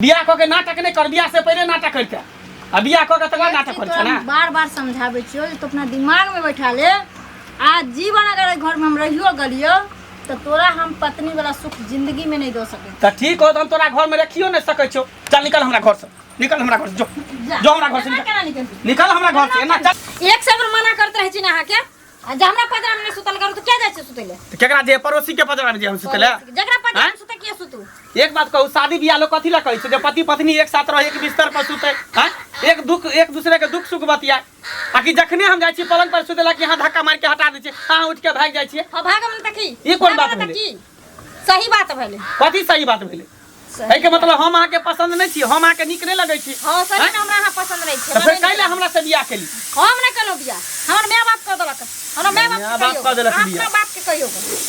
बियाह कऽ के नाटक नहि कर, बियाह से पहिले नाटक करिते आ बियाह कऽ के तकर बाद नाटक करै छै ना। बार बार समझाबै छियौ जे तू अपना दिमाग में बैठा ले, आ जीवन अगर एहि घर में हम रहियो गेलियौ तऽ तोरा हम पत्नी वाला सुख जिंदगी में नहीं दऽ सकै। तऽ ठीक हो, तऽ हम तोरा घर में रखियो नहि सकै छियौ। चल निकल हमरा घर से, निकल हमरा घर से, जो जो हमरा घर से निकल। केना निकलबै? निकल हमरा घर से, एना चल। एक से बेर मना करते रहै छी ने अहाँके, आ जे हमरा पजरा में नहीं सुतल करू तऽ किया जाइ छै सुतै ले? तऽ केकरा जे पड़ोसी के पजरा में जे हम सुतले? जकरा पजरा आँय? में सुतै किया सुतू? एक बात कहू, शादी बियाह लोग कथी ला कहै छै? जे पति पत्नी एक साथ रहे, एक बिस्तर पर सुते, हैं, एक दुख एक दूसरे के दुख सुख बतियाए। आ कि जखने हम जाइ छी पलंग पर सुते ला कि अहाँ धक्का मारि के हटा दै छियै, अहाँ उठि के भागि जाइ छियै। हाँ, भागम ने तऽ की? ई कोन बात भागम ने तऽ भेलै? की सही बात भेलै? कथी सही बात भेलै? एहिके मतलब हम अहाँके पसंद नहि छी, हम अहाँके नीक नहि लगै छी? हाँ, सही आँय? में हमरा अहाँ पसंद नहीं छै। तऽ फेर कैला हमरा से बियाह केली? हम नहीं केलहुँ बियाह, हमर माय बाप कऽ देलक। हमरा माय बाप माय बाप कऽ देलक अपना बियाह। बाप के कहियो।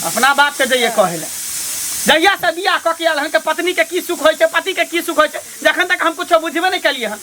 अपना बाप के जइए कहै लए। जहिया से बियाह कऽ के आयल हन के पत्नी के की सुख होइ छै, पति के की सुख होइ छै, जखन तक हम कुछो बुझबे नहि केलियै हन।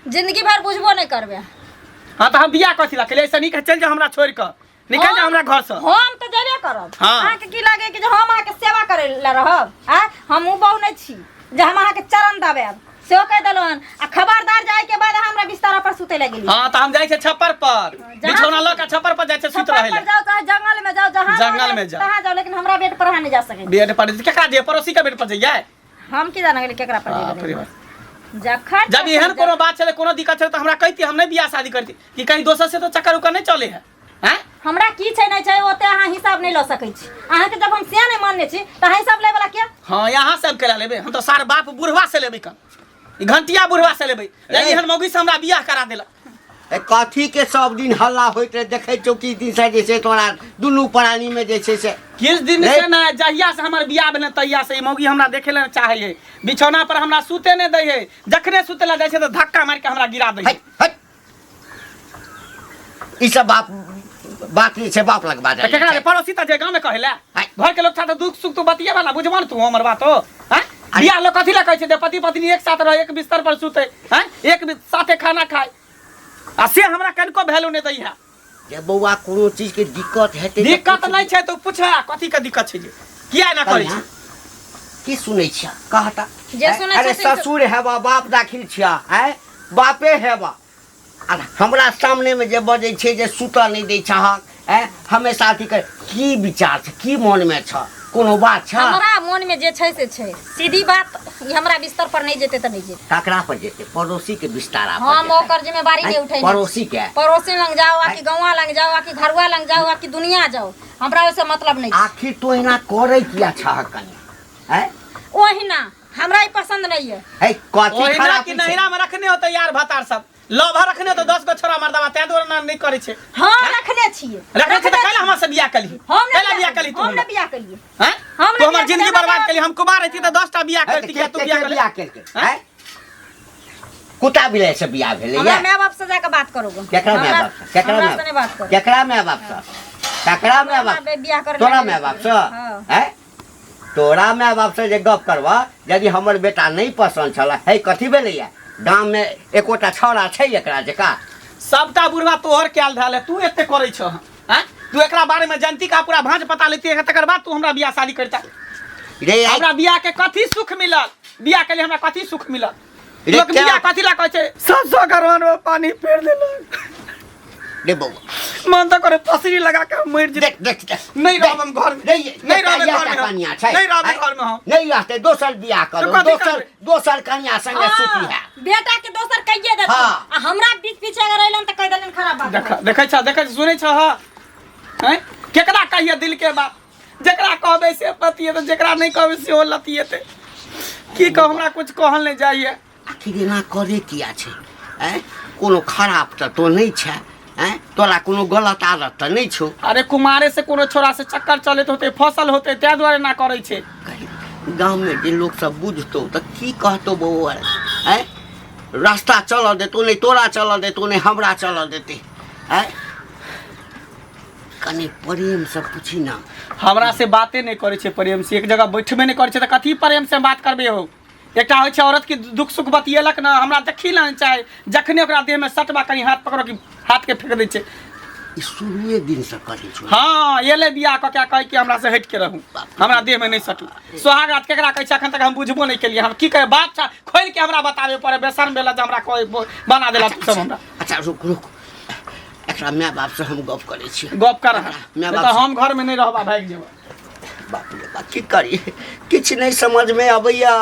जिंदगी भर बुझबो नहीं करबे। हाँ, तऽ हम बियाह कथी लए केलियै? ऐसे नीक है चलि जाउ हमरा छोड़ि कऽ, निकल जाओ हमरा घर से। हम तो जेबे करब। हाँ। अहाँके की लागे कि जे हम अहाँके सेवा करे ला रहब? आ हम उ बहु नहीं छी जे हम अहाँके चरण दबायब, सेहो कहि देलहुँ हन। आ खबरदार जाय के बाद अहाँ हमरा बिस्तर पर सुते लए गेली। हाँ, तऽ हम जाइ छियै छप्पर पर, बिछौना लऽ के छप्पर पर जाइ छियै सुति छप्पर रहै पर लए। जाओ चाहे जंगल में जाओ, जहाँ जंगल में जाओ। तहाँ जाओ, लेकिन हमरा बेड पर अहाँ नहीं जा सकै। बेड पर केकरा दियै? पड़ोसी के बेड पर जइयै? हम की जाना गेली केकरा पर बाप जेबै। रे बाप। जखन जब एहन कोनो बात छलै, कोनो दिक्कत छलै, तऽ हमरा कहिती, हम नहि बियाह शादी करती। कि कहीं दोसर से तो चक्कर उक्कर नहीं चले है? हैं? हमरा की छै नहीं छै ओते अहाँ हिसाब नहीं लऽ सकै छी। अहाँके जब हम से नहीं मानने छी तऽ अहाँ हिसाब लै वाला किया? हाँ, यहाँ से हम केला लेबै? हम तो सार बाप बुढ़वा से लेबै, कन ई घंटिया बुढ़वा से लेबै। एहन मौगी से हमरा बियाह करा देलक। ए, कथी के सब दिन हल्ला होइत रहे? देखै छौ किछु दिन से जे छै तोरा दुनू प्राणी में जे छै से किस दिन से ने, जहिया से हमर बियाह भेलै तहिया से ई मौगी हमरा देखे ले चाहे है, बिछौना पर हमरा सुते नहीं दै है। जखने सुते ला जाइ छै तऽ धक्का मारि के हमरा गिरा दै है। हट, हट। ई सब बाप बात नहि छै, बाप लग बाजल तऽ केकरा छै। रे पड़ोसी तऽ जे गाँव में कहै ले, हाय। घर के लोग था तऽ दुख सुख तू बतिये वाला बुझबो ने तू हमर बात हो? हैं, बियाह लोग कथी ला कहै छै? जे पति पत्नी एक साथ रहे, एक बिस्तर पर सुते, हैं, एक साथे खाना खाए, आ से हमरा कनिको वैल्यू नहि दै है। जे बौआ, कोनो चीज के दिक्कत हेतै तऽ दिक्कत पूछ। नहि छै, तू पूछ कथी के दिक्कत छै जे किया एना करै कन्या, छै। की सुनै छिया कहता? जे सुनै अरे छथिन से- ससुर हेबा, बाप दाखिल छिया, आँय, बापे हेबा, आ हमरा सामनेमे जे बजै छै जे सुतऽ नहि दै छहक, आँय, हमेशा अथी कर, की विचार छै, की मोनमे छ, कोनो बात छ? हमरा मोन में जे छै से छै, सीधी बात, ई हमरा बिस्तर पर नहीं जेते तऽ नहीं जेते। ककरा पर जेतै? पड़ोसी के बिस्तारा पर हम जेतै। ओकर जिम्मेवारी नहीं आँय, उठेने। पड़ोसी के पड़ोसी लंग जाओ आ कि गौवा लंग जाओ आ कि घरुआ लंग जाओ आ कि दुनिया जाओ, हमरा ओहिसे मतलब नहीं छै। आखिर तू एना करै किया छहक कनि, आँय? ओहिना हमरा ई पसंद नहीं है। है कथी ओहिना खराब कि छै? नहिरा में रखने होते यार भतार सब लभा रखने होते 10 गो छोरा मर्दवा, तै दुआरे ना नहीं करै छै। हाँ, रखने छियै। रखने छै तऽ कैला हमरा से बियाह केलही? हम नहीं कैला बियाह केलही तू हम हमरा? नहीं बियाह केलियै। हैं? हम तू नहीं हमर बियाह जिंदगी केलियै, बर्बाद केलही। हम कुमार रहती तऽ 10 टा बियाह है, करती, के तू के बियाह के केलही? बियाह केलकै? हैं? हैं? कुत्ता बिलाइ से बियाह भेलै हमरा या? माय बाप से जाके बात करू। केकरा माय बाप से? केकरा हमरा माय से नहीं बात करू। केकरा माय बाप से? केकरा माय बाप? हमरा बियाह करे तोरा माय बाप से? हाँ। हैं? तोरा माय बाप से जे गप करबह, यदि हमर बेटा नहि पसन्द छल है, कथी भेलैया? गाममे एकोटा छौड़ा छै एकरा जकाँ? सबटा बुढ़वा तोहर कयल धयल है, तू एते करै छह? हैं, तू एकरा बारे में जानती का पूरा भांज पता लेती है, तकर बाद तू हमरा बियाह शादी करता। रे हमरा बियाह के कथी सुख मिलल? बियाह के लिए हमरा कथी सुख मिलल? रे लोक क्या- बियाह कथी ला कहै छै? सब सौ करवन में पानी फेर देलक। रे बौआ, मन तऽ करे फसरी लगा के हम मरि जेबै। देख देख देख। नहीं रहब हम घर में। नहीं नहीं रहबै घर में हम। कनिया छै। नहीं रहबै घर में हम। नहीं रहतै, दोसर बियाह करू। तऽ कथी दोसर करबै? दोसर कनिया संगे सुती है। बेटा के दोसर कहिए देत। हाँ। आ हमरा बीच पीछे अगर अइलन तऽ कहि देलन खराब बात। देख, देखै छ, देखै छ, सुनै छ? हँ, हैं, केकरा कहिए दिल के बात? जेकरा कहबै से पतिएतै, जेकरा नहि कहबै सेहो लतिएतै। की कहू, हमरा कुछ कहल नहि जाइए। आखिर एना करे किया छै? आँय, कोनो खराब तऽ तो नहि छै? आँय, तोरा कोनो गलत आदत तऽ नहि छौ? अरे, कुमारे से कोनो छोरा से चक्कर चलैत होते, फसल होते, ताहि दुआरे ना करै छै। कही, गाममे जे लोक सब बुझतौ तऽ की कहतौ बौआ? आँय, रास्ता चलऽ देतौ नहि, तोरा चलऽ देतौ नहि, हमरा चलऽ देतै। आँय, कनि प्रेमसँ पूछी ना। हमरा से बाते नहि करै छै प्रेम से, एक जगह बैठबे नहि करै छै तऽ कथी प्रेम से बात करबै हो? एकटा होइ छै औरत की दुख सुख बतियेलक ने, हमरा देखी ने चाहे, जखने ओकरा देहमे सटबा कनि हाथ पकड़ो कि हाथके फेंक दै छै। ई शुरुए दिनसँ करै छौ। हाँ, एले बियाह कऽ के कहै कि हमरा से हटि के रहू, हमरा देह में नहीं सटू। सोहाग रात केकरा कहै छै अखन तक हम बुझबो नहीं केलियै। हम की कहे बात छा खोलि के हमरा बताबे पड़े, बेसन भेला जे हमरा कहै बना देला तू सब हमरा। अच्छा रुक रुक, एकरा माय बाप से हम गप करै छी। गप कर, माय तऽ बाप हम घर में नहीं रहबा, भागि जेबा। बाप रे बाप, की करी, किछु नहि समझमे अबैया।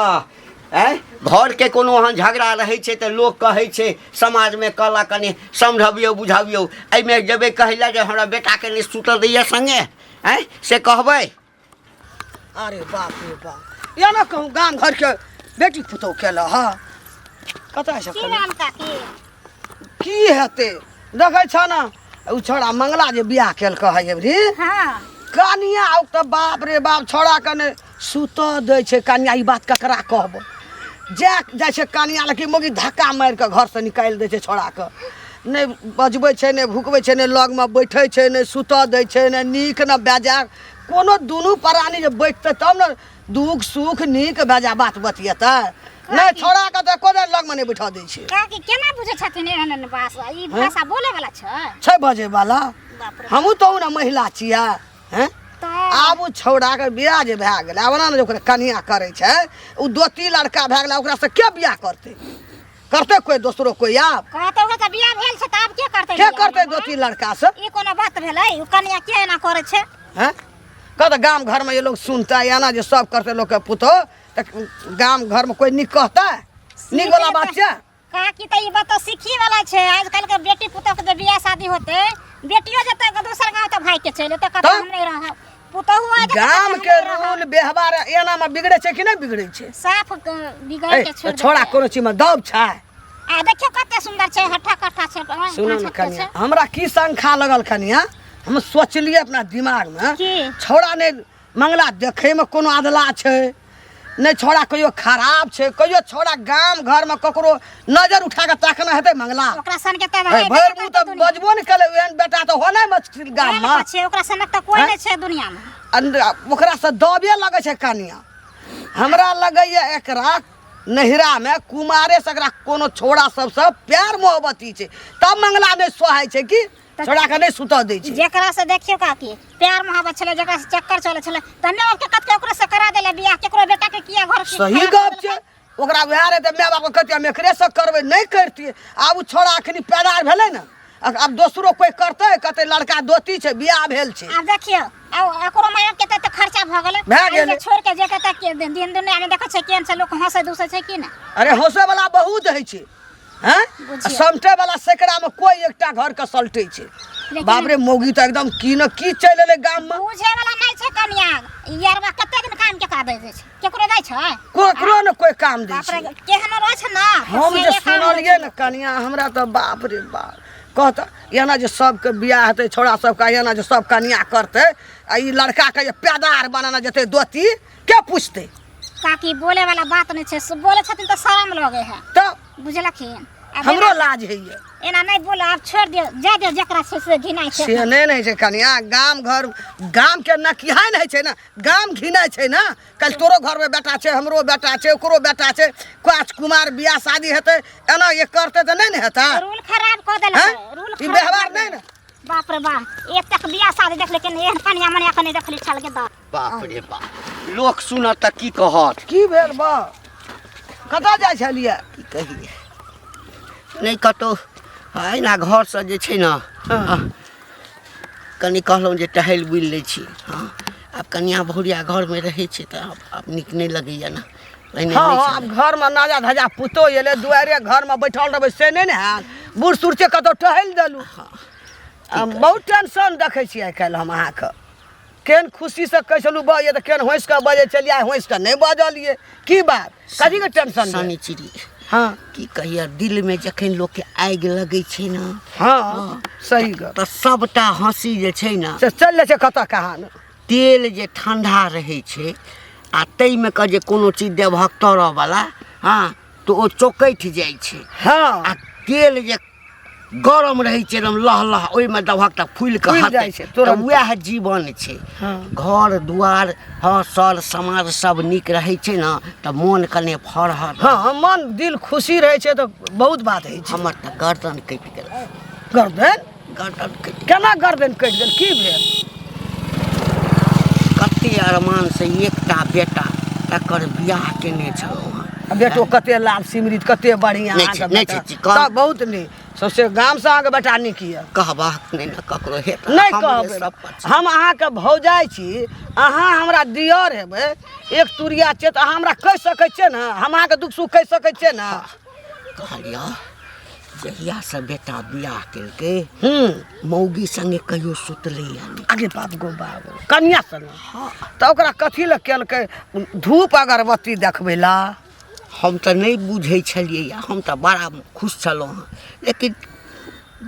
आँय, घरके कोनो अहाँ झगड़ा रहै छै तऽ लोक कहै छै समाजमे कहलक कनि समझबियौ बुझबियौ, एहिमे जेबै कहै लए जे हमरा बेटाके नहि सुतऽ दैया सङ्गे, आँय से कहबै? अरे बाप रे बाप, या ना कहूँ गाम घरके बेटी पुतोह केलह हँ, कतऽ से की नाम काकी? की हेतै, देखै छ ने ओ छोड़ा मंगला जे बियाह केलकै है एबरी। हाँ। कनिया आउ तऽ बाप रे बाप, छोड़ा के नहि सुतऽ दै छै कनिया। ई बात ककरा कहबो? जा जाइ छै कनिया लेकिन मौगी धक्का मारि कऽ घरसँ निकालि दै छै छोड़ाके। नहि बजबै छै, नहि भुकबै छै, नहि लगमे बैठै छै, नहि सुतऽ दै छै, नहि नीक नहि बेजाय। कोनो दुनू प्राणी जे बैठतै तब ने दुख सुख नीक बेजाय बात बतियेतै। नहि छोड़ाके तऽ एको दिन लगमे नहि बैठऽ दै छै। काकी केना बुझै छथिन एहन एहन भाषा? ई भाषा बोले वाला छै? छै बजै वाला। बाप रे, हमहूँ तऽ ने महिला छियै हैं। तऽ आब ओ छौड़ाके बियाह जे भए गेलै, आब ओना ने जे ओकरा कनिया करै छै, ओ दोती लड़का भए गेलै, ओकरासँ के बियाह करतै? करतै कोइ दोसरो कोइ? आब कहतै ओकरा तऽ बियाह भेल छै तऽ आब के करतै के बियाह? करतै दोती लड़कासँ? ई कोनो बात भेलै? ओ कनिया के एना करै छै? हैं, कहत गाम घरमे जे लोक सुनतै, एना जे सब करतै लोकके पुतोह, तऽ गाम घरमे कोइ नीक कहतै? नीक वाला बात छै? काकी तऽ ई बात तऽ सीखी वाला छै। आजकल के बेटी पुतोह के जे बियाह शादी होते, बेटियो जेतै दोसर गाँव तऽ भागि के चलि एतै, कहतै तऽ? हम नहि रहब। पुतोहु आ जेतै, गाम कहतै, के हम नहि रहब। रूल व्यवहार एना मे बिगड़े छै कि नहि बिगड़े छै? साफ बिगड़ ए, के छोड़ छोड़ा देतै। कोनो चीज मे दब छै। आ देखियौ कते सुंदर छै, हट्ठा कट्ठा छै, सुनू ने पाँच हाथ के कनिया, छै। हमरा की शंखा लगल कनिया, हम सोचलियै अपना दिमाग मे, की? छौड़ा ने मंगला देखै मे कोनो अधला छै नहि, छौड़ा कहियो खराब छै? कहियो छौड़ा गाम घरमे ककरो नजर उठा कऽ ताकना हेतै मंगला? ओकरा सन के तऽ ए, भरि मुँह तऽ बजबो नहि केलै। एहन बेटा तऽ होनाइ मुश्किल गाममे छै। ओकरा सनक तऽ कोई हैं? नहि छै दुनिया मे। ओकरासँ दबे लगै छै कनिया। हमरा लगैए एकरा नैहरामे कुमारेसँ एकरा कोनो छौड़ा सबसँ प्यार मोहब्बती छै, तब मंगला नहि सोहाइ छै कि छोड़ा के नहि सुतऽ दै छै। जेकरा से देखियो काकी प्यार मोहब्बत छलै, जेकरा से चक्कर चलै छलै, तऽ माय बाप के कतके ओकरे से करा देले बियाह, केकरो बेटा के किया घर के सही खराब गप कर छै। देलकै? ओकरा वएह रहै तऽ माय बापके कहतियै हम एकरे से करबै, नहि करतियै। आब ओ छोड़ा अखनी पैदा भेलै ने, आब दोसरो कोइ करतै? कहतै लड़का दोती छै, बियाह भेल छै। आब देखियो, आब ओकरो माय बाप के तऽ खर्चा भऽ गेलै। भए आ ई जे गेलै। छोड़ के जेतै तऽ के दिन दुनिया मे देखै छै केहन छै, लोक हंसै दुसै छै कि नहि? अरे हंसै वाला बहुत होइ छै हैं, बुझियौ। समटे वाला सैकड़ा में कोई एकटा घर के सलटे छै। लेकिन- बाप रे, मौगी तऽ एकदम की न की चलि एलै गाम में। बुझे वाला नहि छै कनिया। यारवा कते दिन काम के का दै छै? केकरो दै छै? ककरो ने कोई काम दै बाप रे, छै। केहनो रहै छै ने, हम जे से काम होइ सुनलियै छै। ने कनिया, हमरा तऽ बाप रे बाप, कहत एना जे सबके बियाह हेतै छौड़ा सबके, एना जे सब कनिया करतै, आ ई लड़का के जे पैदार बनाना जेतै दोती, के पूछतै? काकी बोले वाला बात नहि छै, से बोले छथिन तऽ शरम लगे है। तऽ बुझलखिन? आब हमरो एना- लाज होइए। एना नहि बोल, आब छोड़ि दियौ, जाय दियौ, जकरा छै से घिनाइ छै। से नहि ने होइ छै कनिया, गाम घर गामके नकिहा ने होइ छै ने, गाम घिनाइ छै ने। काल्हि तोरो घरमे बेटा छै, हमरो बेटा छै, ओकरो बेटा छै, काच कुमार बियाह शादी हेतै, एना ये करतै तऽ नहि ने हेतै? रूल खराब कऽ देलकै। हैं? रूल ई खराब व्यवहार कऽ नहि ने। देलकै। बाप रे बाप, एक तक बियाह शादी देखले कि नहि, एहन कनिया मनिया के नहि देखली छल के दऽ। बाप रे बाप, लोक सुनत तऽ की कहत? की भेल बा, कतऽ जाइ छलियै? की कहियै, नहि कतहु, एहिना घरसँ जे छै ने, हँ, कनि कहलहुँ जे टहलि बुलि लै छी। हँ, आब कनिआँ बहुरिया घरमे रहै छै तऽ आब नीक नहि लगैए ने पहिने। हँ नहि हँ, छलै। आब घरमे नाजा धजा पुतोह एलै, दुआरे घरमे बैठल रहबै से नहि ने हैत। बूढ़ सूढ़ छै, कतहु टहलि देलहुँ। आ बहुत टेंशन देखै छियै आइ काल्हि हम अहाँके। केहन खुशीसँ कहै छलहुँ बजै तऽ केहन हँसि कऽ बजै छलियै, आइ हँसि कऽ नहि बजलियै, की बात, कथीके टेंशन भेल? शनिचरी। हँ। की कहिया, दिलमे जखन लोकके आगि लगै छै ने, हँ, सही गप, तऽ सबटा हँसी जे छै ने से चलि जाइ छै कतऽ कहाँ ने। तेल जे ठंडा रहै छै आ ताहिमे के जे कोनो चीज देबहक तरऽवला, हँ, तऽ ओ चौकठि जाइ छै। हँ। आ तेल जे गरम रहै छै एकदम लह लह, ओहिमे दबहक तऽ फूलि कऽ फूलि हटै जाइ छै तऽ तुरन्त। वएह जीवन छै। हँ। घर दुआर, हँ, सर समाज सब नीक रहै छै ने तऽ मोन कने फरहर। हँ, मन दिल खुशी रहै छै तऽ बहुत बात होइ छै। हमर तऽ गर्दन कटि गेल। गर्दन? गर्दन कटि। केना गर्दन कटि गेल? की भेल? कते अरमान से एकटा बेटा तकर बियाह केने छलहुँ हँ। आ बेटो कते लाल सिमरित, कते बढ़िया नहि अहाँके छै, नहि बेटा। छै, चिकन। तऽ बहुत नीक। सौंसे गामसँ अहाँके बेटा नीक यऽ। कहबाक नहि ने ककरो हेत। नहि हमरे कहबै। सब पर छै। हम अहाँके भौजाइ छी, अहाँ हमरा दियर हेबै, एक तुरिया छियै, तऽ अहाँ हमरा कहि सकै छियै ने? हम अहाँके दुख सुख कहि सकै छियै ने? कहलियऽ जहियासँ बेटा बियाह केलकै हूँ मौगी संगे कहियो सुतलैया नहि। आगे बाप गो बाप, कनिया संगे? तऽ ओकरा कथी लए केलकै? धूप अगरबत्ती देखबै ला? हम तऽ नहि बुझै छलियै, हम तऽ बड़ा खुश छलहुँ हँ, लेकिन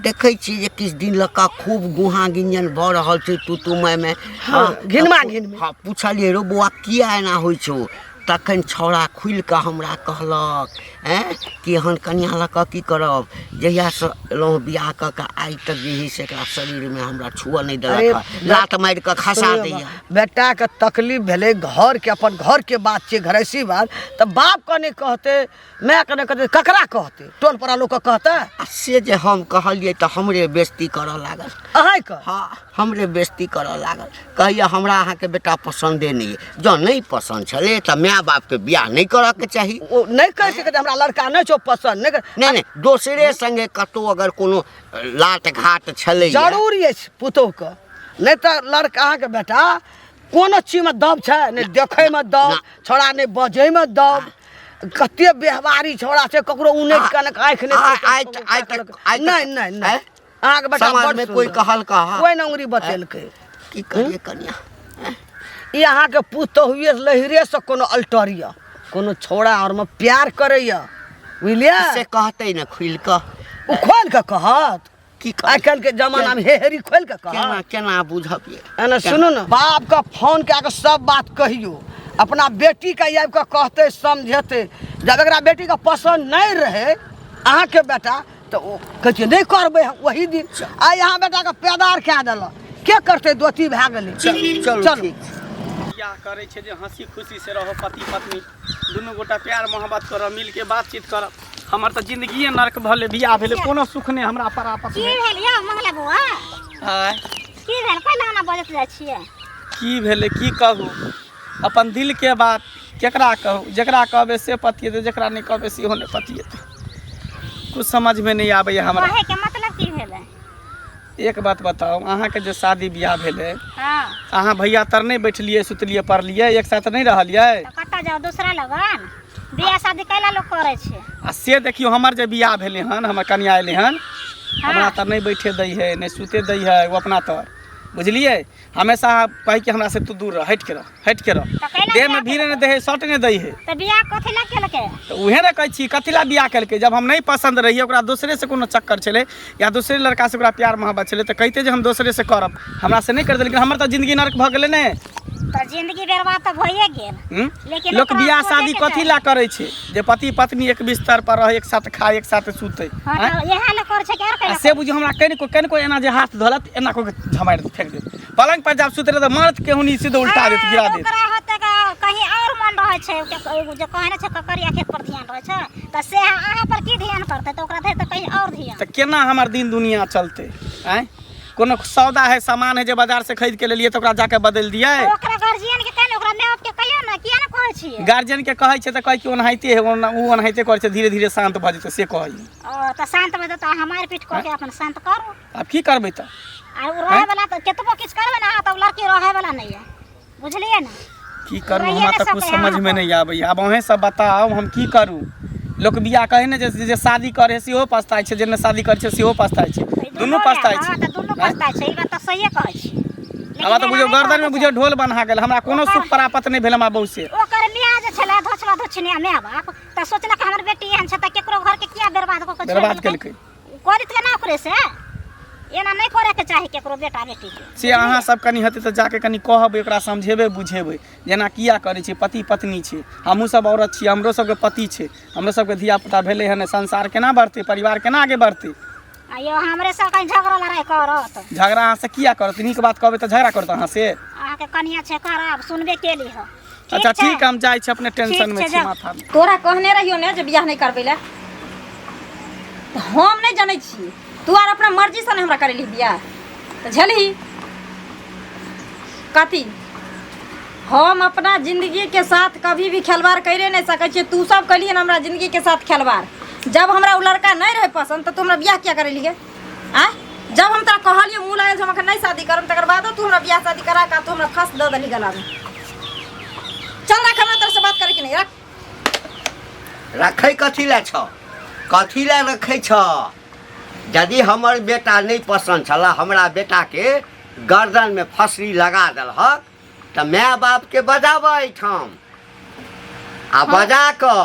देखै छी जे किछु दिन लऽ कऽ खूब गुहा गिंजन भऽ रहल छै तू तू मैं। हँ, घिनमा घिनमे। हँ, पुछलियै, रौ बौआ, किया एना होइ छौ? तखन छौड़ा खुलि कऽ हमरा कहलक, आँय, कि एहन कनिआँ लऽ कऽ की करब? जहियासँ एलहुँ बियाह कऽ कऽ आइ तक जे है से एकरा शरीरमे हमरा छुअ नहि देलक हँ, लात मारि कऽ खसा दैया। बेटाके तकलीफ भेलै घरके, अपन घरके बात छियै, घरैसी बात, तऽ बापके नहि कहतै, मायके नहि कहतै, ककरा कहतै? टोल पड़ा लोकके कहतै? आ से जे हम कहलियै तऽ हमरे बेइज्जती करऽ लागल। अहाँके? हँ, हमरे बेइज्जती करऽ लागल। कहैया, हमरा अहाँके बेटा पसन्दे नहि अइ। जँ नहि पसन्द छलै तऽ माय बापके बियाह नहि करऽके चाही। ओ नहि कहि सकैत हमरा लड़का नहि छौ पसन्द नहि नहि नहि, दोसरे संगे कतहु अगर कोनो लाट घाट छलै। जरूरी अछि पुतोहके, नहि तऽ लड़का अहाँके बेटा कोनो चीजमे दब छै नहि, देखैमे दब छौड़ा, नहि बजैमे दब, कते व्यवहारी छौड़ा छै, ककरो उनटि कऽ नहि आँखि नहि आइ तक नहि नहि नहि, अहाँके बेटा समाजमे कोइ कहलका? कोइ नहि उंगरी बतेलकै। की करियै कनिया? ई अहाँके पुतोहुए लहिरेसँ कोनो अल्टर यऽ, कोनो छौड़ा आओरमे प्यार करैए, बुझलियै? से कहतै ने खुलि कऽ। ओ खोलि कऽ कहत? की आइ काल्हिके जमानामे हेहरी खोलि कऽ कहत? केना केना बुझबियै? एना सुनू ने, बापके फोन कए कऽ सब बात कहियौ, अपना बेटीके आबि कऽ कहतै, समझेतै। जब एकरा बेटीके पसन्द नहि रहै अहाँके बेटा, तऽ ओ कहै छै नहि करबै हम। ओही दिन आइ अहाँ बेटाके पैदार कए देलक, के करतै? दोती भए गेलै। चलू। चलू। ठीक। बियाह करै छै जे हंसी खुशी से रहो, पति पत्नी दुनू गोटा प्यार मोहब्बत करब, मिलके बातचीत करब। हमर तऽ जिंदगिए नर्क भले बियाह भेलै, कोनो सुख नहि हमरा पर आपस की मे। भेल यौ मंगला बौआ? आँय? की भेल? कैला एना बजैत जाइ छियै? की भेलै, की कहू? अपन दिल के बात केकरा कहू? जेकरा कहबै से पतिएतै, जेकरा नहि कहबै सेहो नहि पतिएतै। कुछ समझमे नहि आबैए हमरा। कहैके मतलब की भेलै? एक बात बताउ, अहाँके जे शादी बियाह भेलै, हँ, अहाँ भैया तर नहि बैठलियै, सुतलियै, पढ़लियै, एक साथ नहि रहलियै? तऽ कतऽ जाउ दोसरा लगन? बियाह शादी कैला लोक करै छै? आ से देखियौ, हमर जे बियाह भेलै हन, हमर कनिया एलै हन, हमरा तऽ नहि बैठे दै है, नहि सुते दै है ओ अपना तर, बुझलियै? हमेशा कहै कि हमरा से तू दूर रह, हटि के रह, हटि के रह। तऽ कैला देहमे बियाह भीड़ नहि दै है, शर्ट नहि दै है। तऽ बियाह कथी लए केलकै? तऽ उहे ने कहै छी, कथी लए बियाह केलकै जब हम नहि पसन्द रहियै? ओकरा दोसरे से कोनो चक्कर छलै या दोसरे लड़का से ओकरा प्यार मोहब्बत छलै तऽ कहिते जे हम दोसरे से करब, हमरा से नहि कर। लेकिन हमर तऽ जिंदगी नरक भऽ गेलै ने। तऽ जिंदगी बर्बाद तऽ भइए गेल। हूँ? लेकिन लोक ओकरा बियाह सोचैके शादी कथी चाही। ला करै छै? जे पति पत्नी एक बिस्तर पर रहै, एक साथ खाय, एक साथ सुतै। हँ, आँय? तऽ इएह लए करै छै कि आर आ कैला? से बुझियौ, हमरा कनिको कनिको एना जे हाथ धोलत, एना कऽ के झमारि फेंक देत। पलंग पर जब सुतले तऽ मारत केहुनी, सीधे उल्टा देत, गिरा देत। ओकरा होतै कहीं और मन रहै छै। जे कहने छै ककरिया खेत पर ध्यान रहै छै, तऽ से अहाँ पर की ध्यान करतै? तऽ ओकरा धरि तऽ कहीं और ध्यान। तऽ केना हमर दिन दुनिया चलतै? आँय, कोनो सौदा है, सामान है जे बाजार से खरीद के लेलियै तऽ ओकरा जाके बदलि दियै? तऽ ओकरा गार्जियन के कहियो, ओकरा माय बाप के कहियो ने, किया ने कहै छियै? गार्जियन के कहै छै तऽ कहै कि ओनाहिते है, ओ ओनाहिते करै छै, धीरे धीरे शान्त भऽ जेतै, से कहै। ओ तऽ शान्त भऽ जेतै, अहाँ मारि पीट कऽ के अपन शान्त करू। आब की करबै तऽ? आ उ रहै वाला तऽ केतबो किछु करबै ने अहाँ, तऽ उ लड़की रहै वाला नहि यऽ, बुझलियै ने? की करू? रहिए हमरा नहि तऽ कुछ सकै समझमे अहाँ। नहि आबैए। आब अहेँ सब बताउ, हम की करू? लोक बियाह कहै ने जे जे शादी करे सेहो पछताइ छै, जे नहि शादी करै छै सेहो पछताइ छै। तऽ ई दुनू ने, पछताइ हँ, छै। तऽ दुनू आँय? पछताइ छै, ई बात तऽ सहिए कहै छी। लेकिन हमरा तऽ एना बुझियौ नहि गर्दनमे कहऽके बुझियौ चाही। ढोल बन्हा गेल। हमरा कोनो सुख प्राप्त नहि भेल हमरा बहू से। ओकर माय जे छलै धोछला धोछनिया माय बाप, तऽ सोचलक हमर बेटी एहन छै तऽ केकरो घरके किया बर्बाद कऽ के छोड़ि बर्बाद देलकै? केलकै। करित केना ओकरे से? एना नहि करैके चाही केकरो बेटा बेटीके। से अहाँ सब कनि हेतै तऽ जाके कनि कहबै ओकरा, समझेबै बुझेबै, जेना किया करै छै? पति पत्नी छै, हमहूँ सब औरत छी, हमरो सबके पति छै, हमरो सबके धिया पुता भेलै हन। संसार केना बढ़तै? परिवार केना आगे बढ़तै? आ यौ, हमरे सब कहीं झगड़ा लड़ाइ करत? झगड़ा अहाँ से किया करत? नीक बात कहबै तऽ झगड़ा करत अहाँ से? अहाँके कनिया छै खराब, सुनबे केली ह। अच्छा ठीक, हम जाइ छी, अपने टेंशन ठीक मे छै, छी जाउ। तू आर अपना मर्जीसँ ने हमरा करेलही बियाह तऽ झेलही कथी। हम अपना जिंदगी के साथ कभी भी खेलवाड़ करे नहीं सकै छियै। तू सब कलियै ने हमरा जिंदगी के साथ खेलवाड़। जब हमरा ओ लड़का नहीं रहे पसंद तऽ तू हमरा बियाह किया करेलियै? आँय, जब हम तोरा कहलियै मुँह लागल जे हम अखन नहीं शादी करब, तकर बादो तू हमरा बियाह शादी करा के तू हमरा फांस दऽ देलही गलामे। चल रख, हमरा तोरा से बात करे के नहीं, रख। रखै कथी लए छ? कथी लए रखै छ? यदि हमर बेटा नहि पसन्द छलऽ, हमरा बेटाके गर्दनमे फसरी लगा देलहक, तऽ माय बापके बजाबऽ एहिठाम आ बजा कऽ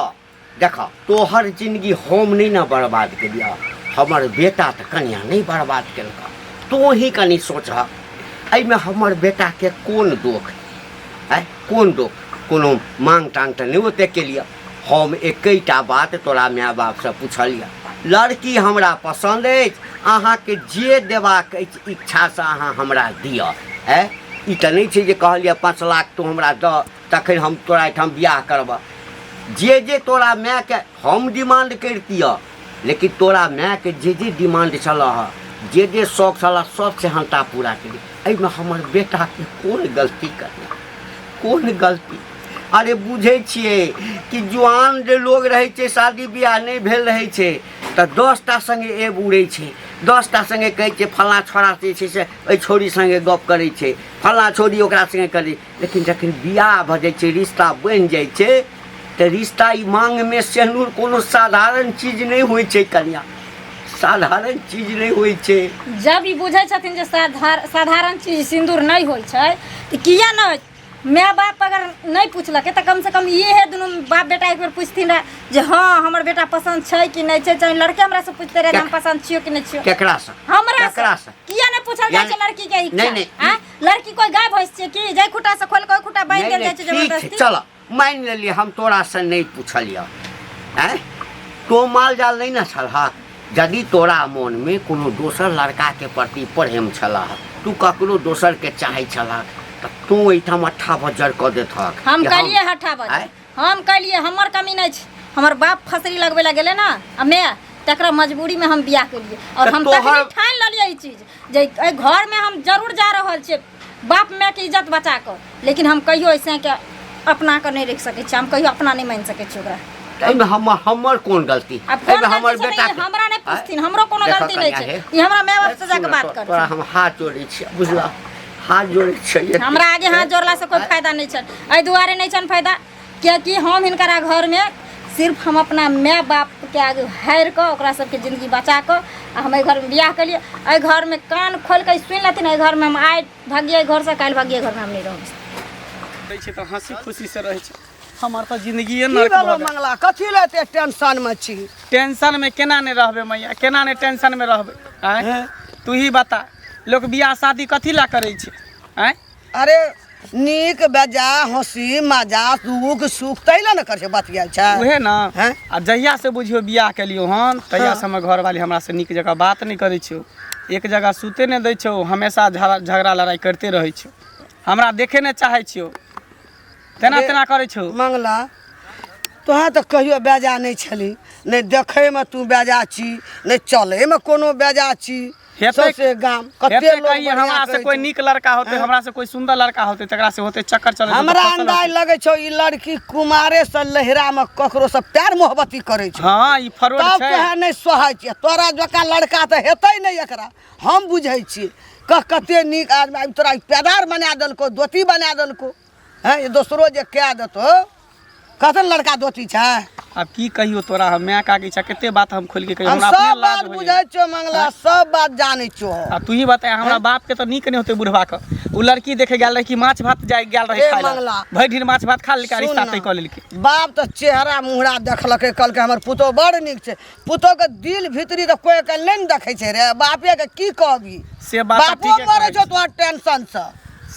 देख। तोहर जिंदगी हम नहि ने बर्बाद केलियह, हमर बेटा तऽ कनिया नहि बर्बाद केलकऽ। तोँ ही कनि सोचहक, एहिमे हमर बेटाके कोन दोख आँय? कोन दोख? कोनो मांग टांग तऽ नहि ओतेक केलियह। हम एकैटा बात तोरा माय बापसँ पुछलियह, लड़की हमरा पसन्द अछि, अहाँके जे देबाक अछि इच्छासँ अहाँ हमरा दिअ। आँय, ई तऽ नहि छै जे कहलियै 5 लाख तू हमरा दऽ तखन हम तोरा एहिठाम बियाह करबह। जे जे तोरा मायके हम डिमांड करितियह, लेकिन तोरा मायके जे जे डिमांड छलह हँ, जे जे शौक छलह, सब सेहन्ता पूरा केली। एहिमे हमर बेटाके कोन गलती करना, कोन गलती? अरे बुझै छियै कि जुआन जे लोग रहै छै, शादी बियाह नहि भेल रहै छै, तऽ 10टा सङ्गे एब उड़ै छै, 10टा सङ्गे कहै छै फल्लाँ छोड़ा जे छै से एहि छौड़ी सङ्गे गप करै छै, फल्लाँ छौड़ी ओकरा सङ्गे करै। लेकिन जखन बियाह भऽ जाइ छै, रिश्ता बनि जाइ छै, तऽ रिश्ता ई माँगमे सेनुर कोनो साधारण चीज नहि होइ छै कनिया, साधारण चीज नहि होइ छै। जब ई बुझै छथिन जे साधारण चीज सिन्दूर नहि होइ छै, तऽ किया नहि माय बाप अगर नहि पुछलकै तऽ कमसँ कम इहे दुनू बाप बेटा एक बेर पुछथिन रहए जे हँ, हमर बेटा पसन्द छै कि नहि छै। चाहे लड़के हमरासँ पुछते रहए जे हम पसन्द छियौ कि नहि छियौ। केकरासँ? हमरा। केकरासँ? किया नहि पूछल जाइ छै लड़की के इच्छा? नहि, नहि। आँय? लड़की कोई गाय भैंस छै कि जाय खुटा से खोल के ओहि खुटा बान्हि नहि देल नहि जाइ छै ठीक छै। जबरदस्ती? चल, मानि लेलियै, हम तोरासँ नहि पुछलियह। आँय, तो माल जाल नहि ने छलहक। यदि तोरा मोनमे कोनो दोसर लड़काके प्रति प्रेम छलह, तू ककरो दोसरके चाहै छलहक, तऽ तू एहिठाम अट्ठा बज्जर कऽ देतहक हम कि कहलियै हट्ठा बज आँय? हम कहलियै, हमर कमी नहि छै। हमर बाप फसरी लगबै लए गेलै ने आ माय, तकरा मजबूरीमे हम बियाह केलियै और तऽ हम तोहर- तखनी ठानि लेलियै ई चीज जे एहि घरमे हम जरूर जा रहल छियै बाप मायके इज्जत बचा कऽ, लेकिन हम कहियो ऐसे के अपना कऽ नहि रखि सकै छियै, हम कहियो अपना नहि मानि सकै छियै ओकरा। एहिमे हमर हमर कोन गलती? आब कोन एहिमे हमर गलती छै? बेटा ई हमरा नहि पूछथिन, हमरो कोनो देखऽ गलती नहि कनिया छै। हे। ई हमरा माय बाप से जाके बात तोरा करथिन। हम हाथ जोड़ै छियै, बुझलह? हाथ जोड़ै छियै। हमरा आगे हाथ जोड़लासँ कोइ फायदा नहि छनि। एहि दुआरे नहि छनि फायदा कियाकि हम हिनकरा घरमे सिर्फ हम अपना माय बापके आगू हारि कऽ, ओकरा सबके जिंदगी बचा कऽ आ हम एहि घरमे बियाह केलियै। एहि घरमे कान खोलि कऽ सुनि लेथिन, एहि घरमे हम आइ भागियै घरसँ, काल्हि भागियै, घरमे हम नहि रहब। रहै छै तऽ हँसी खुशीसँ रहै छै। हमर तऽ जिंदगिए की नर्क भेलो भऽ गेल। मंगला? कथी लए एते टेंशन में छी? टेंशन में केना नहि रहबै मैया, केना नहि टेंशन में रहबै? आँय, तू ही बता, लोक बियाह शादी कथी लए करै छै? आँय? अरे नीक बेजा, हंसी मजा, दुख सुख, तै लए ने करै छै, बतियाइ छै। उहे ने। हैं? आ जहिया से बुझियौ बियाह केलियौ हन, तहिया से हमर घरवाली हमरा से नीक जगह बात नहि करै छौ, एक जगह सुते नहि दै छौ, हमेशा झगड़ा झगड़ा लड़ाइ करिते रहै छौ, हमरा देखे नहि चाहै छियौ, तेना अरे, तेना करै छौ। मंगला, तोरा तऽ कहियो बेजा नहि छली। नहि देखैमे तू बेजा छी, नहि चलैमे कोनो बेजा छी। हेतै सौंसे गाम कते हेतै लोग कहिए बढ़िआँ हमरा से कहै कोई छौ। नीक लड़का होते, हमरा से कोई सुंदर लड़का होते, तकरा से होते चक्कर चले। हमरा अंदाज लगै छौ ई लड़की कुमारे से लहरा में ककरो से प्यार मोहब्बती करै छौ। हाँ, ई फरोड तब छै। तोहे नहि सोहाइ छियै। तोरा जकाँ लड़का तऽ हेतै नहि एकरा, हम बुझै छियै। कह, कते नीक आदमी आबि तोरा पेदार बना देलको, दोती बना देलको। हैं, ई दोसरो जे कए देतौ, कहतै ने लड़का दोती छै। आब की कहियो तोरा हम, माय काकी छै, कते बात हम खोलि के कहियो? हम हमरा अपने सब लाज बात होइए। बुझै छियौ मंगला, सब बात जानै छियौ हम। आ तू ही बता, हमरा बाप के तऽ नीक नहि होते बुढ़वा के। उ लड़की देखे गेल रहे कि माछ भात जाय गेल रहे ए खाय लए। मंगला। भरि दिन माछ भात खा लेलकै आ सुन रिश्ता ना, तय कऽ लेलकै। बाप तऽ चेहरा मुहरा देखलकै, कहलकै हमर पुतोह बड़ नीक छै। पुतोह के दिल भीतरी तऽ कोइ के नहि ने देखै छै रे। बापे के की कहबी? से बात तऽ बापो ठीके मरै कहै छौ तोहर टेंशन से।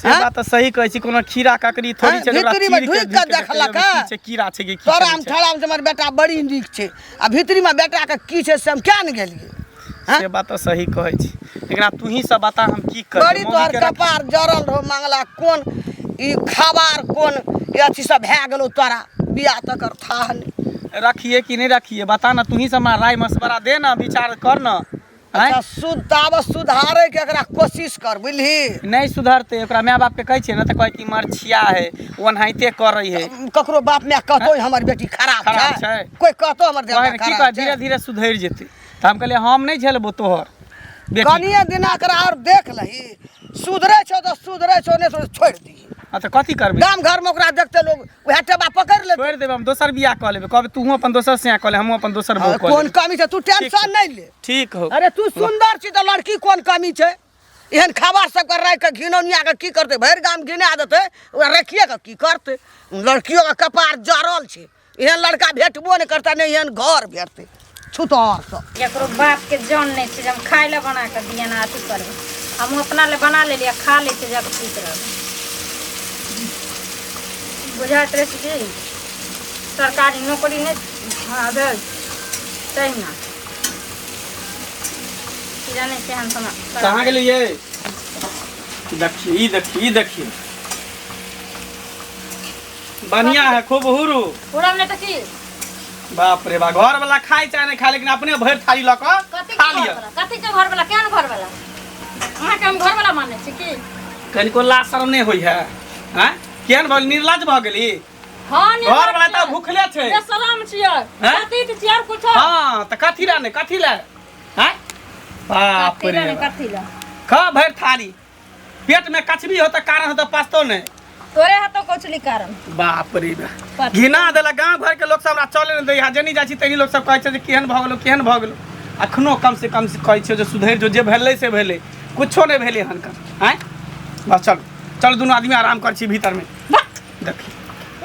से बात तऽ सही कहै छी। कोनो खीरा ककड़ी थोड़ी छै जे ओकरा भीतरीमे चीर के ढुकि कऽ ढुकि के देखलक देखै हँ? की छै, कीड़ा छै कि की तोरा छै हम ठड़ा हम हमर बेटा बड़ी नीक छै आ भीतरीमे बेटाके की छै से हम किया ने गेलियै? हँ? से बात तऽ सही कहै छी, लेकिन आब तूही सब बता, हम की करी? बड़ी मम्मी तोहर के रख- कपार जरल रहो मंगला। कोन ई खबार, कोन ई अथी सब भए गेलौ तोरा बियाह तकर थाह नहि। रखिए कि नहि रखिए, बता ना। तूही सब हमरा राय मशवरा दे ना, विचार कर ना। आँय? अच्छा सुध ताबत सुधारे के एकरा कोशिश कर बुझली। नहीं सुधरते, ओकरा माय बाप के कहै छियै ने तऽ कहै कि मरछिया है, ओनाहिते करै है। ककरो बाप माय कहतो हमर बेटी खराब खराब छै, छै। कोई कहतो हमर कहै बेटा ने, की खराब कह छै। धीरे धीरे सुधरि जेतै। तऽ हम कहलियै हम नहि झेलबो तोहर बेटी। कनिए दिना एकरा और देख लही, सुधरे छौ तऽ सुधरे छौ, नहि सुधरे छोड़ि दही। हाँ तऽ कथी करबै? गाम घर में ओकरा देखते लोग वएह टेबा पकड़ि लेतै। छोड़ि देबै, हम दोसर बियाह कऽ लेबै। कहबै तूहूँ अपन दोसर से कऽ ले, हमहूँ अपन दोसर बहू कऽ कोन लेबै। कमी छै, तू टेंशन नहि ले। ठीक हो। अरे तू सुंदर छी तऽ लड़की कोन कमी छै? एहन खबर सबके राखि कऽ घिनौनिया के की करतै? भरि गाम घिना देतै, ओकरा राखिए कऽ की करतै? लड़कियो के कपार जरल छै, एहन लड़का भेटबो नहि करतै, नहि एहन घर भेटतै। छुतहर सब केकरो बाप के जान नहीं छै जे हम खाय लए बना कऽ दियै ना अथी करबै। हम अपना लए बना लेलियै आ खा लै छियै, जाकऽ सुति रहबै। बुझाइत रहै छै कि सरकारी नौकरी नहि हमरा भेल तहिना की जाने केहन समय। कहाँ गेलियै? देखिए, ई देखिए, ई देखिए, बढ़िया है, खूब हुरू पूरा में तऽ की। बाप रे बा, घर वाला खाय चाहे नहीं खाय, लेकिन अपने भरि थाली लऽ कऽ कथी खा के लिअ। घरवला? कथी के घरवला? केहन घरवला? अहाँके हम घरवला मानै छी की? कनिको लाज शरम नहि होइ है? आँय, केहन भऽ गेल? निर्लज भऽ गेली। हाँ, निर्लज घर वाला तऽ छियै। भूखले छै। बेशरम छियै। हैं? कथी के छियै और कुछो? हाँ तऽ कथी लए नहि, कथी लए? आँय, बाप कथी लए रे नहि, बाप। कथी लए? खा भरि थाली, पेट में कछबी हो तऽ कारण हो तऽ पचतो नहि। तोरे हाथो कोचली कारण। बाप रे बाप, घिना देलक। गाँव घर के लोग सब हमरा चले नहि दैया। जेनी जाइ छी तनी लोग सब कहै छै जे केहन भऽ गेलो, केहन भऽ गेलो। अखनो कम से कम कहै छियौ जे सुधरि जो, जे भेलै से भेलै, कुछो नहि भेलै हन कन। आँय, बस चलू चलू, दुनू आदमी आराम कर छी भीतर में। देखी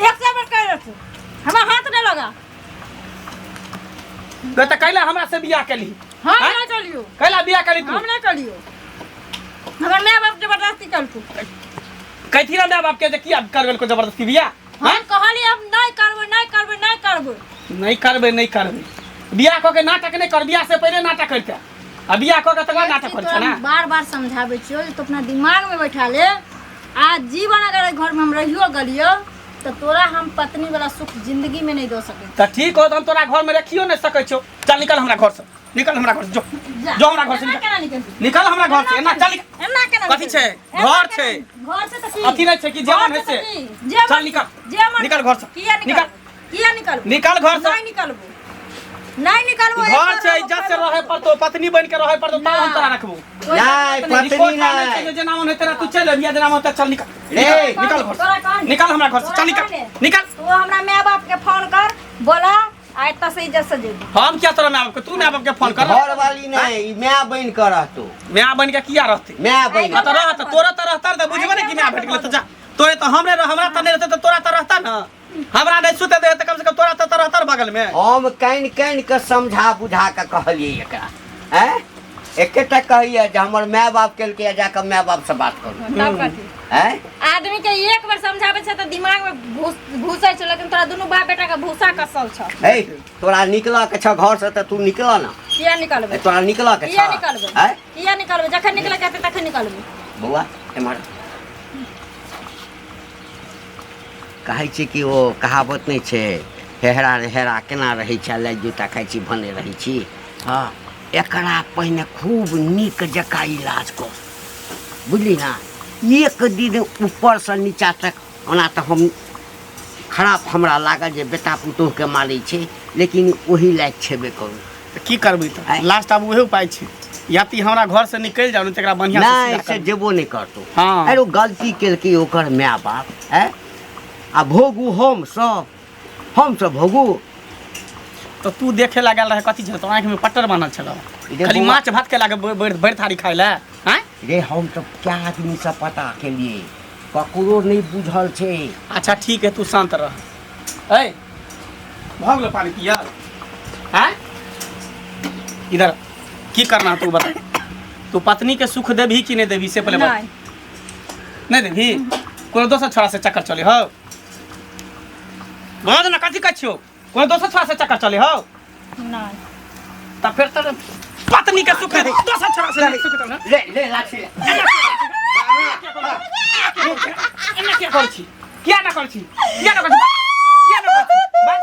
एक से बेर कहि रहतू, हमरा हाथ नहि लगा। तऽ कैला हमरा से बियाह केली? हम आँय? नहि कलियो। कैला बियाह केली तू? हम नहि कलियो, हमर माय बाप जबरदस्ती कलकू। कैथी ना माय बाप के जे किया करबेलको जबरदस्ती बियाह? हम कहली हम नहि करबै, नहि करबै, नहि करबै। नहि करबै, नहि करबै। बियाह कऽ के नाटक नहि कर। बियाह से पहिले नाटक करिते आ बियाह कऽ के तकर बाद नाटक करै छै तोरा ना। बार बार समझाबै छियौ जे तू अपना दिमाग में बैठा ले, आ जीवन अगर एहि घर में हम रहियो गेलियौ तऽ तोरा हम पत्नी वाला सुख जिंदगी में नहीं दऽ सकै। तऽ ठीक हो, तऽ हम तोरा घर में रखियो नहि सकै छियौ। चल, निकल हमरा घर से, निकल हमरा घर से, जो। जा। जो हमरा घर से। एना निकल। केना निकलबै? निकल हमरा घर से, एना चल, निकल। एना केना कथी छै? निकलबै? एना घर केना? छै। घर छै तऽ की? अथी नहि छै कि जे घर मन होइ छै से। तऽ की? जे चल मन- निकल। जे मन- निकल घर से। किया निकल। निकल? किया निकलबै? निकल घर से। नहीं निकलबो, नहीं निकलबो। एक घर बार छै, हम इज्जत से रहे पड़तो, पत्नी बन के रहे पड़तो, तब हम तोरा रखबो। कोई नहि, जरूरत नहीं। पत्नी कोठा नहि छै नहि। जे जेना मन हेतै तू चलि अबिहे, जेना मन हेतै चल, निकल। रे। निकल, निकल घर तोरा से, कहने। निकल हमरा घर से, तोरा चल निकल। कहने। निकल। तू हमरा माय बाप के फोन कर बोला, आ एतऽ से इज्जत से जेबी। हम किया तोरा माय बाप के? तू माय बाप के फोन कर। घर वाली नहि, ई माय बनि कऽ रहतौ। माय बन के किया रहतै? माय बनि। आ तऽ रहत, तोरा तऽ रहता तऽ बुझबे ने कि माय भेट गेलै तऽ जा। तोरे तऽ हमरे रह, हमरा तऽ नहि रहतै तऽ तोरा तऽ रहता ने। हमरा नहि सुते दे तऽ कम से कम तोरा तऽ रहता ने बगल में। हम कानि कानि कऽ समझा बुझा कऽ कहलियै एकरा, आँय, एकेटा कहैया जे हमर माय बाप केलकै, जाकऽ माय बाप से बात करू। तब कथी? आँय, आदमी के एक बेर समझाबै छै तऽ दिमाग में घुस घुसै छै, लेकिन तोरा दुनू बाप बेटा के भूसा कसल छौ। हे, तोरा निकलऽ के छौ घर से तऽ तू निकलऽ ने। किया निकलबै? ए, तोरा निकलऽ के किया छौ? निकलबै? आँय, किया निकलबै? जखन निकले के हेतै तखन निकलबै। बौआ, एम्हर कहै छै कि ओ कहावत नहि छै, हेहरा रे हेरा केना रहै छै, लाइ जूता खाइ छी भने रहै छी। हँ, एकरा पहिने खूब नीक जकाँ इलाज कर, बुझली ने? एक दिन ऊपरसँ नीचा तक। ओना तऽ हम खराब हमरा लागल जे बेटा पुतोहुके मारै छै, लेकिन ओही लायक छेबे करू। तऽ की करबै तऽ? आँय? लास्ट आब उहे उपाय छै, या तऽ ई हमरा घर से निकलि जाउ, नहि तऽ एकरा बढ़िआँ से नहि सीधा से करबै। जेबो नहि करतौ। हँ। अरे ओ गलती केलकै ओकर माय बाप, आँय, आ भोगू हम सब, हम सब भोगू। तऽ तू देखे लागल रहे कथी छल? तोरा आँखिमे पट्टर बान्हल छलौ? रे खाली बौआ। माछ भात के लागे भरि भरि थारी खाय लए? आँय रे, हम तऽ क्या आदमीसँ पता केलियै, ककरो नहि बुझल छै। अच्छा ठीक है, तू शांत रह। ऐ, भऽ गेलो पानी पियल? आँय, इधर की करना है तू बता। तू पत्नी के सुख देबही कि नहीं देबही से पहले बता। नहीं। नहीं देबही? कोनो दोसर छोड़ा से चक्कर चले हो? बोल ना, कथी कहै छियौ? कोनो दोसर छोड़ा से चक्कर चले हो? नहीं। तऽ फेर तऽ पत्नी के सुख दे दोसर छोड़ा से सुख दे ना। ले ले लाठी ले। एना किया करै छी? किया ना करै छी? किया ना करै छी? किया ना करै छी? बस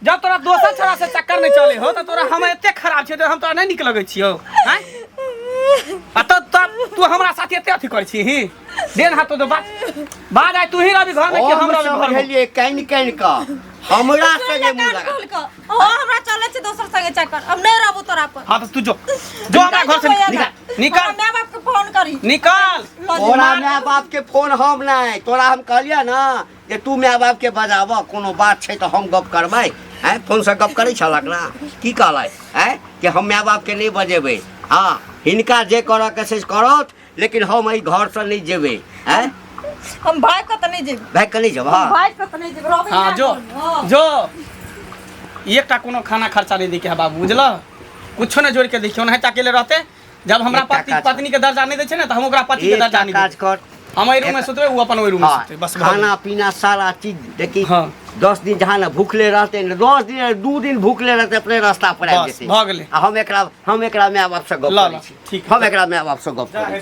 जब तोरा दोसर छोड़ा से चक्कर नहीं चले हो तऽ तोरा हम एते खराब छियौ जे हम तोरा नहीं नीक लगै छियौ? आँय? तू हमरा साथे एते अथी करै छी ही दे न हाथ तो बात बाद आइ तू ही रहबी घर में कि हम हम रहबी घर में समझलियै कानि कानि कऽ हमरा संगे मुँह कान लगा खोल कऽ ओ हमरा चलै छै दोसर संगे चक्कर हम नहि रहबो तोरा पर हाँ तो तू जो जो हमरा घर से निकल निकल माय बाप के फोन करी निकल लऽ जो। तोरा माय बाप के फोन हम नहि तोरा हम कहलियै ने जे तू माय बाप के बजाबऽ कोनो बात छै तऽ हम गप करबै आँय फोनसँ गप करै छलक ने की कहलै आँय कि हम माय बापके नहि बजेबै हँ हिनका जे करऽके से करत लेकिन हम एहि घरसँ नहि जेबै आँय हम भाग कऽ तऽ नहि जेबै भागि कऽ नहि जेबह हम भागि कऽ तऽ नहि जेबै रहबै हाँ इएह जो घरमे, हँ। जो एकटा कोनो खाना खर्चा नहीं देखे है बाबू बुझल कुछो नहीं जोड़ के देखियो नहीं अकेले रहते जब हमरा एकटा पति काज पत्नी के दर्जा नहीं दै छै ने तऽ हम ओकरा पति के एकटा दर्जा नहीं काज देबै कर हम एहि रूम में सुतबै ओ अपन ओहि रूम में हाँ, सुतबै बस भऽ गेलै। खाना पीना सारा चीज देखी हाँ। 10 दिन जहाँ ने भूखले रहते ने 10 दिन 2 दिन भूखले रहते अपने रास्ता पर आबि बस, जेतै भऽ गेलै। आ हम एकरा माय बाप से गप ल, करै ल, छी ठीक। हम एकरा माय बाप से गप करै छी।